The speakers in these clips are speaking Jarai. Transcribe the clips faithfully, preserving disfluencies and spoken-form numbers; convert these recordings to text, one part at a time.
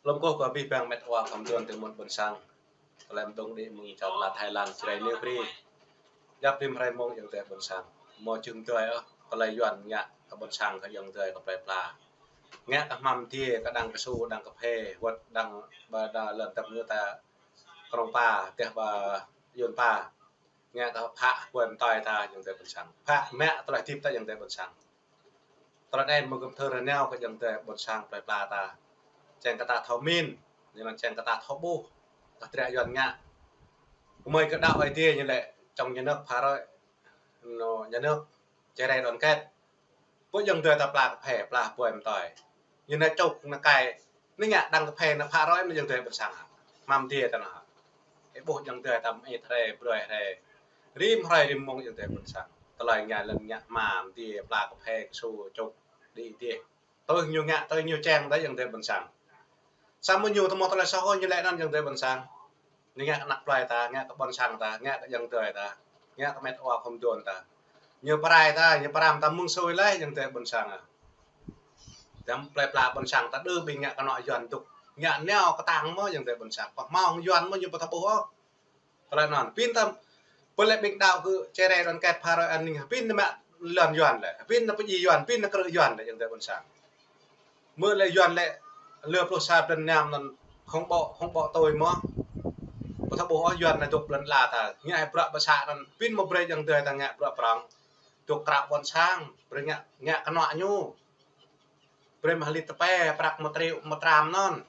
Lŏm kơkuh kơ abih bang met wa khŏm dŏ tơ mơ̆n ƀôn sang. Tơlơi mơdŏng đĭ mơ̆ng čar la Thái Lan Jrai nê pri. Yap him hrơi mơ̆ng ayŏng adơi ƀôn sang. Mơ̆ jing dơi ôh, tơlơi Yuan ngă kơ ƀôn sang kơ ayŏng adơi kơ plơi pla. Ngă kơ hmam tiê, kơ đang kơsu, đang kơphê, wơ̆t đang ba đa lŏn tơp ngư ta krong pa, teh ba Yuan pa. Ngă kơ phă kuai mơtơi ta ayŏng adơi ƀôn sang. Phă mă tơlơi hơdip ta ayŏng adơi ƀôn sang. Tơlơi anai mơ̆ gơ̆m thơr rơneo kơ ayŏng adơi ƀôn sang plơi pla ta. Čang kơ ta thâo min, ñu lăng čang kơ ta thâo ƀuh. Kơ triă Yuan ngă. Kơmơi kơ đaŏ Ơi Adai ñu lĕ trong nhà nước phá rối, nô nhà nước chia rẽ đoàn kết. Pơ ayŏng adơi ta pla kơphê, pla kuai mơtơi. Ñu nao čŭk nao kai, ñu ngă đang kơphê nao phă rối mơ̆ ayŏng adơi ƀôn sang. Hmam tiê ta nao. Ih ƀuh ayŏng adơi ta mơit hrơi, brơi hrơi. Rĭm hrơi rĭm mông ayŏng adơi ƀôn sang. Tơlơi ngă lŏn ngă hmam tiê, pla kơphê, kơsu, čŭk, đĭ tiê. Tui ñu ngă, tui ñu čang ta ayŏng adơi ƀôn sang. Samơ̆ ñu tơ mơ̆ tơlơi soh ñu lĕ anŭn ayŏng adơi ƀôn sang. Ñu ngă kơ ană plơi ta, ngă kơ ƀôn sang ta, ngă kơ ayŏng adơi ta, ngă kơ met wa khŏm dŏ ta. Ñu pơrai ta, ñu pơrăm ta mơ̆ng sui laih ayŏng adơi ƀôn sang ah. Dăm plơi pla ƀôn sang ta đơ ƀing ngă kơnŏ Yuan dŏ. Ngă nao kơtang mơ̆ ayŏng adơi ƀôn sang. Pơhmâo Yuan mơ̆ ñu ƀu thâo ƀuh ôh. Tơlơi anŭn, pin tăm, pơ lĕ ƀing đaŏ kơ chia rẽ đoàn kết phá rối an ninh, pin nao mă lŏn Yuan lĕ, pin nao pơjing Yuan, pin nao krư̆ Yuan lĕ ayŏng adơi ƀôn sang. Mơ̆ lĕ Yuan lĕ, lơ pluh sa blan năm anŭn, khŏm ƀu, khŏm ƀu tui mơ̆. Ƀu thâo ƀuh ôh Yuan nao dŏ lŏn ala ta, ngă hĭ bruă ƀơsă anŭn, pin mơ̆ brơi ayŏng adơi ta ngă bruă prŏng. Dŏ krao ƀôn sang, brơi ngă, ngă kơnŏ ñu. Brơi mă hơlit tơpai, prăk mơtriu, mơtram anŭn.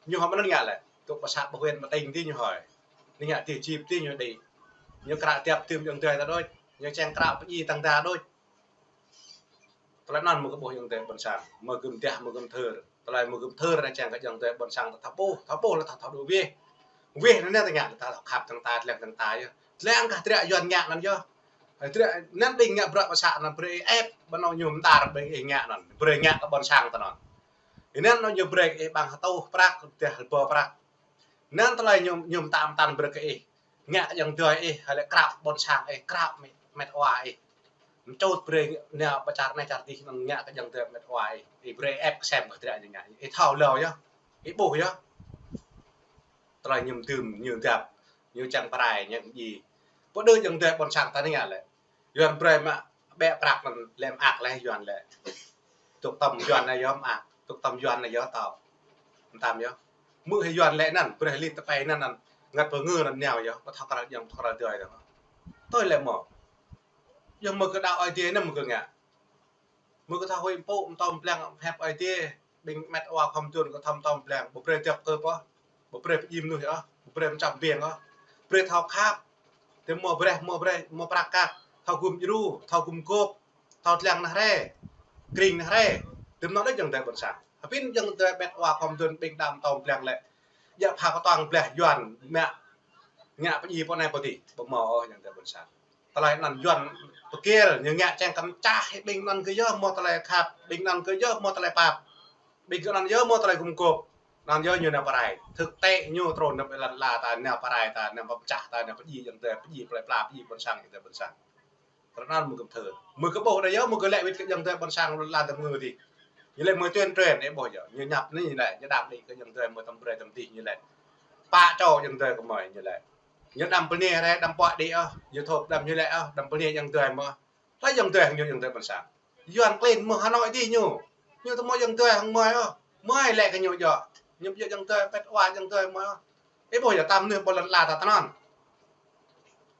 Ñu hŏm anŭn ngă lĕ, dŏ pơ să ƀuh wĕn mơtĭng ti ñu hơi. Ñu ngă ti jip ti ñu đĭ. Ñu krao tiap tơm ayŏng adơi ta đôč. Ñu čang krao pơjing tăng ta đôč. Tơlơi anŭn mơ̆ kơ ƀuh ayŏng adơi ƀôn sang. Mơ̆ gơ̆m dah, mơ̆ gơ̆m thơr. Tơlơi mơ̆ gơ̆m thơr anai čang kơ ayŏng adơi ƀôn sang ta thâo ƀuh, thâo ƀuh lĕ ta thâo dŏ weh. Weh anŭn ta ngă, ta thâo khăp tăng ta, lăng tăng ta yơh. Lăng kơ triă Yuan ngă anŭn yơh. Triă anŭn ƀing ngă bruă ƀơsă anŭn brơi ĕp, ƀơnŏ ñu mơtar ƀing ih ngă anŭn. Brơi ngă kơ ƀôn sang ta anŭn. Anŭn ñu brơi kơ ih ƀăng hơtuh prăk, dah rơbâo prăk. Anŭn tơlơi ñu, ñu mơtă mơtăn brơi kơ ih. Ngă kơ ayŏng adơi ih, hă lĕ krao ƀôn sang ih, krao met, met wa ih. Mčŭt brơi nao pơ čar anai čar adih anŭn ngă kơ ayŏng adơi met wa ih. Ih brơi ĕp kơsem kơ triă ñu ngă. Ih thâo hlâo yơh. Ih ƀuh yơh. Tơlơi ñu mơdưm, ñu dăp, ñu čang pơrai, ñu djai. Pơ đơ ayŏng adơi ƀôn sang ta anai ngă lĕ. Yuan brơi mă ƀĕ prăk anŭn lĕ mơak laih Yuan lĕ. Dŏ tơm Yuan anai yơh mơak, dŏ tơm Yuan anai yơh tŏ. Mơtam yơh. Mơ̆ hĭ Yuan lĕ anŭn, brơi hơlit tơpai anŭn anŭn. Ngăt pơngư anŭn nao yơh, ƀu thâo krăk yang, ƀu thâo krăk dơi dơ̆ng. Tui lĕ mơ̆. Yơh mơ̆ kơ đaŏ Ơi Adai anŭn mơ̆ kơ ngă. Mơ̆ kơ thâo huĭ pô, mơtam blang, hep Ơi Adai. Ƀing met wa khŏm dŏ kơ thâo mơtam blang, ƀu brơi dăp kơ pô. Ƀu brơi pơjing mơnuih ôh, ƀu brơi mčăm biang ôh. Brơi thâo khăp. Tơm mơ̆ brơi, mơ̆ brơi, mơ̆ prăk kăk. Thâo gum djru, thâo gum gôp. Thâo tlang nao hrơi. Kring nao hrơi. Tơm anŭn đôč ayŏng adơi ƀôn sang. Hơpin ayŏng adơi met wa khŏm dŏ ƀing đam tơm blang lĕ. Djă pha kơtuang blah Yuan mă ngă pơjing pô anai pô adih. Ƀu mơ̆ ôh ayŏng adơi ƀôn sang. Tơlơi anŭn Yuan pơkil, ñu ngă čang kơ mčah, ƀing anŭn kơ yơh mơ̆ tơlơi khăp, ƀing anŭn kơ yơh mơ̆ tơlơi pap. Ƀing kơ anŭn yơh mơ̆ tơlơi gum gôp. Anŭn yơh ñu nao pơrai. Thực tế ñu trŭn nao pơ lŏn ala ta, nao pơrai ta, nao pơmčah ta, nao pơjing ayŏng adơi, pơjing plơi pla, pơjing ƀôn sang, ayŏng adơi ƀôn sang. Tơlơi anŭn mơ̆ gơ̆m thơr. Mơ̆ kơ ƀuh đa yơh, mơ̆ kơ lĕ wĭt kơ ayŏng adơi ƀôn sang lŏn ala tơm ngư adih. Ñu lĕ mơ̆ tuyên truyền đe ƀuh yơh. Ñu ñăp anai ñu lĕ, ñu đam đĭ kơ ayŏng adơi mơ̆ tơm brơi tơm adih ñu lĕ. Pă čô ayŏng adơi kơmơi ñu lĕ. Ñu đăm pơnê rai, đăm pơđĭ ôh. YouTube đăm ñu lĕ ôh, đăm pơnê ayŏng adơi mơ̆. Tơlơi ayŏng adơi hăng ñu ayŏng adơi ƀôn sang. Yuan klin mơ̆ Hà Nội adih ñu. Ñu tơm mơ̆ ayŏng adơi hăng mơi ôh. Mơi lĕ kơ ñu djơ̆. Ñu djơ̆ ayŏng adơi, pĕt wa ayŏng adơi mơi ôh. Ih ƀuh yơh tơm anai ƀơi lŏn ala ta tơ anŭn.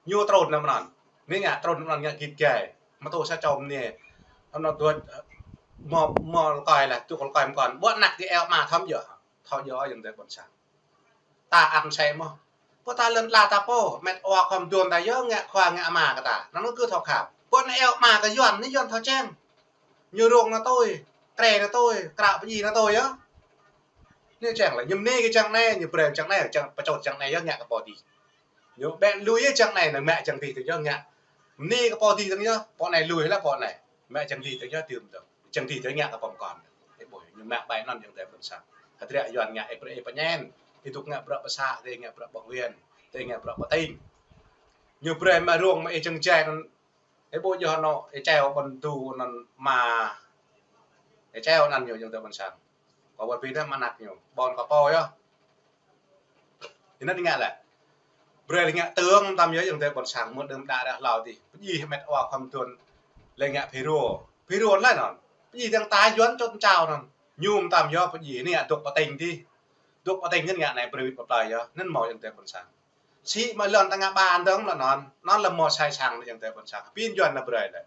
Ñu trŭn nao mơ̆n anŭn. Anai ngă trŭn nao mơ̆n anŭn ngă git gai. Mơ̆ tŭ sa čô mơnê. Anŭn dŏ mơ̆, mơ̆ lơkơi lah, dŏ lơkơi mơkŏn. Ƀu anăk djơ̆ eo ama thâo djơ̆. Thâo djơ̆ ayŏng adơi ƀôn sang. Ta ăn sĕ mơ̆. Pơ ta lŏn ala ta pô, met wa khŏm dŏ ta yơh ngă khua ngă ama kơ ta. Anŭn kơ thâo khăp. Pơ anai eo ama kơ Yuan, anai Yuan thâo čang. Ñu rông nao tui, krê nao tui, krao pơjing nao tui yơh. Anai čang lĕ, ñu mơnê kơ čang anai, ñu brơi čang anai, čang pơčot čang anai yơh ngă kơ pô adih. Ñu ƀĕ lui yơh čang anai, nao mă čang adih tơ yơh ngă. Mơnê kơ pô adih tơ yơh, pô anai lui lah pô anai. Mă čang adih tơ yơh tơm tơ. Čang adih tơ ngă kơ pô mơkŏn. Ih ƀuh, ñu mă bai anŭn ayŏng adơi ƀôn sang. Hơdră Yuan ngă ih brơi ih pơñen. Ih dŏ ngă bruă pơsă, ih ngă bruă ƀơ̆ng win, ih ngă bruă pơtĭng. Ñu brơi mă rông mă ih čang jai anŭn. Ih ƀuh yơh anŭn, ih čeo ƀôn du anŭn mă. Ih čeo anŭn ñu ayŏng adơi ƀôn sang. Kâo wơ̆t ƀing ta mơnăk ñu. Ƀôn kâo pô yơh. Ih năn ngă lĕ. Brơi lĕ ngă tơ̆ng tam yơh ayŏng adơi ƀôn sang mơ̆ng đưm đă ră hlâo adih. Pơjing hơmet wa khŏm tuan lĕ ngă phê rô. Phê rô lĕ anŭn. Pơjing dăng ta Yuan čŏt čao anŭn. Ñu tam yơh pơjing anai dŏ pơtêng adih. Dŏ pơtêng anŭn ngă anai brơi wĭt pơplơi yơh. Anŭn mơ̆ ayŏng adơi ƀôn sang. Sĭ mă lŏn tơnga ƀan dơ̆ng lĕ anŭn. Anŭn lĕ mơ̆ sai sang ayŏng adơi ƀôn sang. Pin Yuan lĕ brơi lĕ.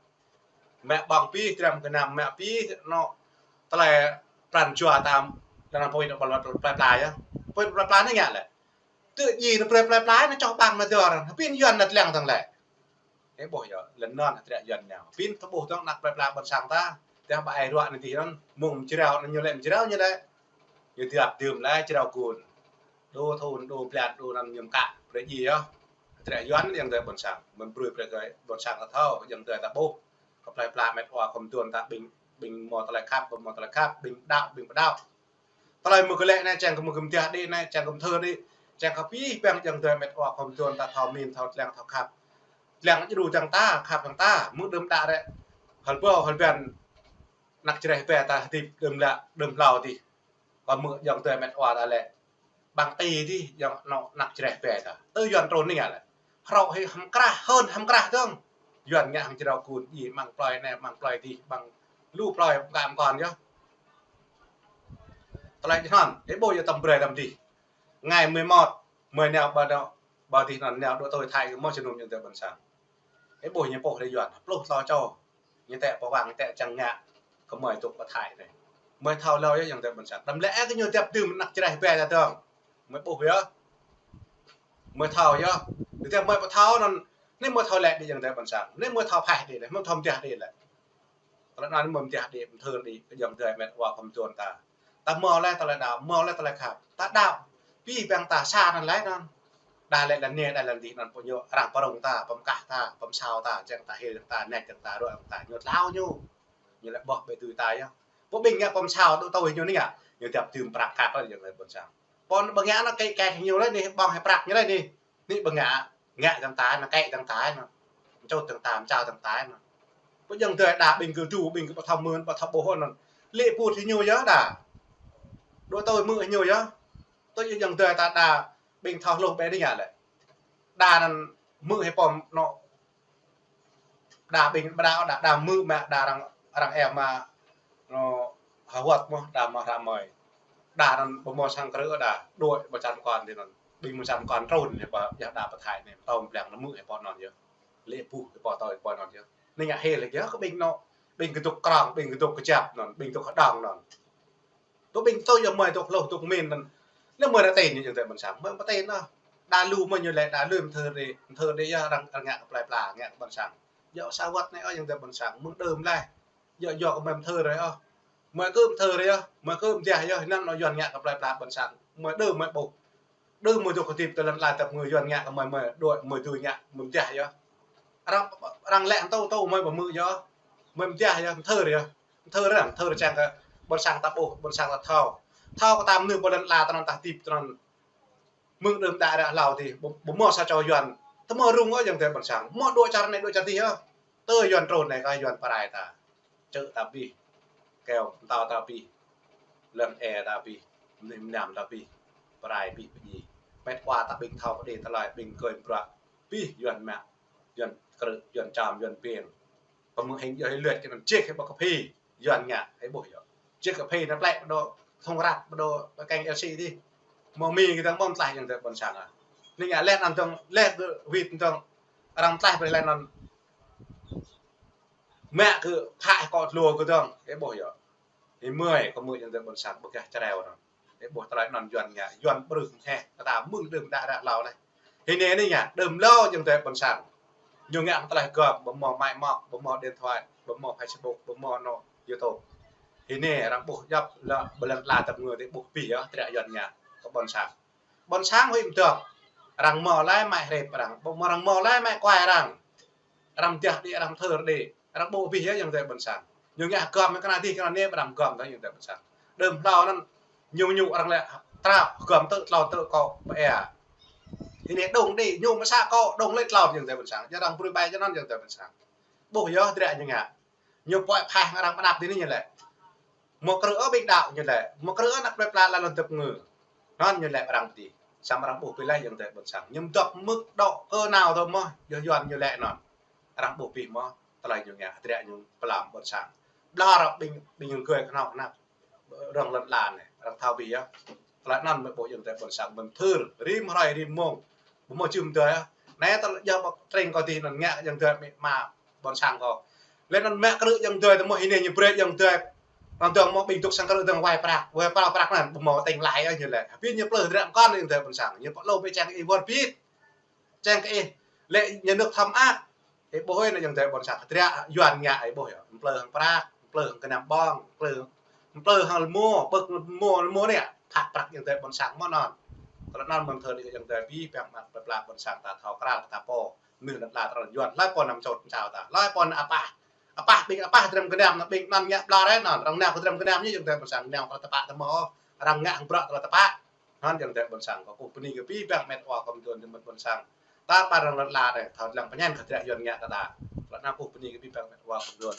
Mă ƀơ̆ng pĭ, trăm kơnăm mă pĭ, anŏ tơlơi pran jua tam, lăng pơwĭt anŏ ƀơ̆ng plơi pla yơh. Pơwĭt plơi pla anai ngă lĕ. Tơ jing anŏ plơi pla anai čŏh ƀơ̆ng anai dơ̆ng, pin Yuan anai lăng dơ̆ng lĕ. Ih ƀuh yơh, lĕ anŭn hơdră Yuan anai. Pin tơƀuh dơ̆ng anăk plơi pla ƀôn sang ta, tơdah ƀă ai ruă anai adih anŭn, mơ̆ng mơjrao anŭn ñu lĕ mơjrao ñu lĕ. Ñu tiap đưm lĕ jrao gun. Đô thun, đô blan, đô anŭn ñu mơkă, brơi jing yơh. Hơdră Yuan ayŏng adơi ƀôn sang, mơ̆n brơi brơi kơ ƀôn sang ta thâo, ayŏng adơi ta ƀuh. Kơ plơi pla hơmet wa khŏm tuan ta ƀing, ƀing mơ̆ tơlơi khăp, ƀing mơ̆ tơlơi khăp, ƀing pơđao, ƀing pơđao. Tơlơi mơ̆ kơ lĕ anai, čang kơ mơ̆ kơ mơtiah đĭ anai, čang kơ mơthơr đĭ, čang kơ pĭ păng ayŏng adơi hơmet wa khŏm tuan ta thâo min, thâo tlăng, thâo khăp. Tlăng djru dăng ta, khăp dăng ta, mơ̆ng đưm đă ră. Hơl ƀâo, hơl ƀan, anăk čơreh ƀe ta hơdip đưm lă, đưm hlâo adih. Kơ mơ̆ ayŏng adơi hơmet wa ta lĕ. Ƀăng ti adih, ayŏng anŏ anăk čơreh ƀe ta. Tơ Yuan trŭn anai ngă lĕ. Hrŏ hĭ hăm krah, hơ̆n hăm krah dơ̆ng. Yuan ngă hăng jrao gun, jing mơ̆ng plơi anai, mơ̆ng plơi adih, mơ̆ng lu plơi pơkă pơkŏn yơh. Tơlơi anŭn, ih ƀuh yơh tam brơi tam adih. Ngày mười một, mười nao ƀa đŏ, ƀa adih anŭn nao đuaĭ tui Thái kơ mơ̆ jơnum ayŏng adơi ƀôn sang. Ih ƀuh ñu pŏh ră Yuan, pluh tlâo čô. Ñu tĕ pơwang, ñu tĕ čang ngă, kơ mơi dŏ pơ Thái anai. Mơi thâo hlâo yơh ayŏng adơi ƀôn sang. Đăm lĕ kơ ñu tiap đưm anăk čơreh ƀe ta dơ̆ng. Mơi ƀuh yơh. Mơi thâo yơh. Tơdah mơi ƀu thâo anŭn, anai mơi thâo lĕ đĭ ayŏng adơi ƀôn sang. Anai mơi thâo phaih đĭ lĕ, mơi thâo mơtiah đĭ lĕ. Tơlơi anŭn mơ̆ mơtiah đĭ, mơthơr đĭ, kơ ayŏng adơi hơmet wa khŏm tuan ta. Ta mơ̆ lĕ tơlơi đaŏ, mơ̆ lĕ tơlơi khăp. Ta đaŏ, pĭ păng ta sa anŭn lĕ anŭn. Đa lĕ lăn anai, đa lăn adih anŭn pô ñu arăng pơrŭng ta, pơmkah ta, pơmsao ta, čang ta hil dăng ta, nĕt dăng ta, ruă dăng ta, ñu tlao ñu. Ñu lĕ ƀuh ƀĕ tui ta yơh. Pô ƀing ngă pơmsao đuaĭ tui ñu anai ngă, ñu tiap đưm prăk kăk lĕ ayŏng adơi ƀôn sang. Pô ƀing ngă anŭn kĕ kĕ ñu lĕ anai, ƀơ̆ng hĭ prăk ñu lĕ anai. Anai ƀing ngă, ngă dăng ta anŭn, kĕ dăng ta anŭn. Čŏt dăng ta, mơčao dăng ta anŭn. Pô ayŏng adơi đa ƀing kơ djru, ƀing kơ ƀu thâo mơ̆n, ƀu thâo ƀuh anŭn. Lĕ put hĭ ñu yơh đa. Đuaĭ tui hmư̆ hĭ ñu yơh. Tui ayŏng adơi ta đa ƀing thâo hluh ƀĕ anai ngă lĕ. Đa anŭn hmư̆ hĭ pô anŏ Đa ƀing ƀrao đa, đa mơ̆ mă, đa arăng, arăng ĕp mă, anŏ hơwơ̆t mơ̆, đa mă hră mơi. Đa anŭn ƀu mơ̆ sang krư̆ đa, đuaĭ ƀu čăm pơkŏn adih anŭn. Ƀing mơ̆ čăm pơkŏn trŭn yơh pơ, yơh đa pơ Thái anai, tơm plăng anŭn mơ̆ hĭ pô anŭn yơh. Lĕ pŭ hĭ pô tui pô anŭn yơh. Anai ngă hil lĕ yơh kơ ƀing anŏ, ƀing kơdŭk krong, ƀing kơdŭk kơjăp anŭn, ƀing kơdŭk kơđŏng anŭn. Tơ ƀing tui yơh mơi dŏ hluh dŏ min anŭn. Lĕ mơi ră tĕn ñu ayŏng adơi ƀôn sang. Mơi pơtĕn anŭn. Đa lu mơi ñu lĕ, đa lu mơthơr đĭ, mơthơr đĭ yơh arăng, arăng ngă kơ plơi pla, ngă kơ ƀôn sang. Yơh sa wơ̆t anai ôh ayŏng adơi ƀôn sang. Mơ̆ng đưm lĕ. Yơh, yơh kơ mơi mơthơr đĭ ôh. Mơi kơ mơthơr đĭ ôh. Mơi kơ mơtiah yơh, anŭn anŏ Yuan ngă kơ plơi pla ƀôn sang. Mơi đưm mơi ƀuh. Đưm mơi dŏ kơdip tơ lăn ala tơp ngơ Yuan ngă kơ mơi, mơi đuaĭ, mơi dưi ngă, mơi mơtiah yơh. Arăng, arăng lĕ tŭ, tŭ mơi ƀu hmư̆ yơh. Mơi mơtiah yơh, mơthơr yơh. Mơthơr yơh, mơthơr čang kơ ƀôn sang ta ƀuh, ƀôn sang ta thâo. Thâo kơ ta mơnuih pơ lăn ala tơnăn ta hơdip tơnăn. Mơ̆ng đưm đă ră hlâo adih, ƀu, ƀu mơ̆ sa čô Yuan. Tơ mơ̆ rŭng ôh ayŏng adơi ƀôn sang. Mơ̆ đuaĭ čar anai đuaĭ čar adih yơh. Tơ Yuan trŭn anai kơ Yuan pơrai ta. Čư̆ ta abih. Keo pơtao ta abih. Lŏn ê ta abih. Mơnuih mơnam ta abih. Pơrai abih pơjing. Hơmet wa ta ƀing thâo pơđĭ tơlơi ƀing kơi bruă. Abih Yuan mă. Yuan krư̆, Yuan čam, Yuan piêng. Pơmơ̆ng hĭng yơh hĭ luet kơ anŭn čih hĭ ƀơi kơphê. Yuan ngă, hĭ ƀuh yơh. Čih kơphê anŭn plĕ pơđŏ, thŭng răp pơđŏ, pơkeng êl si adih. Mơ̆ mi kơ dơ̆ng mơ̆ mơtlaih ayŏng adơi ƀôn sang ah. Anai ngă lĕ anŭn dơ̆ng, lĕ kơ wĭt dơ̆ng. Arăng mơtlaih brơi lĕ anŭn. Mă kơ phă hĭ kŏ tlô kơ dơ̆ng, hĭ ƀuh yơh. Hĭ mơi, kơ mơi ayŏng adơi ƀôn sang, ƀu gah čơreo anŭn. Ih ƀuh tơlơi anŭn Yuan ngă, Yuan ƀrưh hĕ, kơ ta mơ̆ng đưm đă ră hlâo anai. Hĭ anai anai ngă, đưm hlâo ayŏng adơi ƀôn sang. Ñu ngă tơlơi gơ̆p, ƀu mơ̆ máy móc, ƀu mơ̆ điện thoại, ƀu mơ̆ Facebook, ƀu mơ̆ anŏ YouTube. Hĭ anai arăng ƀuh djŏp lĕ, ƀơi lăn ala tơp ngơ adih ƀuh abih yơh, hơdră Yuan ngă, kơ ƀôn sang. Ƀôn sang huĭ mơdơ̆k. Arăng mơ̆ lĕ mă hrĕp arăng, ƀu mơ̆ arăng mơ̆ lĕ mă kuai arăng. Arăng mơtiah đĭ, arăng mơthơr đĭ, arăng ƀuh abih yơh ayŏng adơi ƀôn sang. Ñu ngă hơgŏm kơ anai adih kơ anai anai, arăng hơgŏm tơ ayŏng adơi ƀôn sang. Đưm hlâo anŭn ñu ñu arăng lĕ trao hơgŏm tơ tlâo tơ kŏ pơ ia. Hĭ anai dŏng đĭ, ñu mă sa kŏ dŏng lĕ tlâo ayŏng adơi ƀôn sang. Yơh arăng brơi ƀai čơ anŭn ayŏng adơi ƀôn sang. Ƀuh yơh hơdră ñu ngă. Ñu pơhiăp hăng arăng pơanăp adih anai ñu lĕ. Mă krư̆ ôh ƀing đaŏ ñu lĕ, mă krư̆ ôh ană plơi pla lăn lăn tơp ngư. Anŭn ñu lĕ arăng pơdih. Samơ̆ arăng ƀuh pơhiăp ayŏng adơi ƀôn sang. Ñu dŏ mơ̆k đŏk kơ nao tơ mơ̆, yua Yuan ñu lĕ anŭn. Arăng ƀuh pơhiăp mơ̆, tơlơi ñu ngă, hơdră ñu pơlam ƀôn sang. Ƀlŏr ƀing, ƀing gơ̆ kơnơ̆ng kơnăp. Arăng lŏn lan anai, arăng thâo pơhiăp. Tơlơi anŭn mơ̆ ƀuh ayŏng adơi ƀôn sang mơ̆n thâo, rĭm hrơi rĭm mông. Ƀu mơ̆ čum tơlơi. Anai tơlơi yua ƀă tring kơ tih anŭn ngă ayŏng adơi mă ƀôn sang kơ. Lĕ anŭn mă krư̆ ayŏng adơi tơ mơ̆ hĭ anai ñu brơi ayŏng adơi. Anŭn dơ̆ng mơ̆ ƀing dŏ sang krư̆ dơ̆ng wai prăk, wai prăk prăk anŭn, ƀu mơ̆ tĕng lai ôh ñu lĕ. Hơbĭn ñu plư hơdră mơkŏn ayŏng adơi ƀôn sang. Ñu pơlô ƀĕ čang ih wơr bĭt. Čang kơ ih. Lĕ ñu nơ̆k thăm ăt. Ih ƀuh anŭn ayŏng adơi ƀôn sang hơdră Yuan ngă ih ƀuh yơh. Plư hăng prăk, plư hăng kơnăm ƀơ̆ng, plư, plư hăng rơmô, ƀơ̆k rơmô, rơmô anai. Khăp prăk ayŏng adơi ƀôn sang mơ̆n anŭn. Tơlơi anŭn mơ̆n thâo đĭ ayŏng adơi pơhiăp mă plơi pla ƀôn sang ta thâo krăl ta pô. Nư lăn la tơlơi Yuan, hlơi pô anăm čôt čao ta. Hlơi pô anăm apah. Apah ƀing apah dram kơnăm, anŭn ƀing anŭn ngă ƀlŏr anŭn. Arăng nao kơ dram kơnăm ñu ayŏng adơi ƀôn sang nao kơ tơpă tơmơ̆. Arăng ngă hăng bruă tơlơi tơpă. Anŭn ayŏng adơi ƀôn sang kơ kơkuh bơni kơ pơhiăp mĕt wa kơ mơdôn mơ̆n ƀôn sang. Ta ƀar arăng lŏn lan anai, thâo lăng pơñen kơ hơdră Yuan ngă ta ta. Tơlơi anŭn kơkuh bơni kơ pơhiăp mĕt wa kơ mơdôn.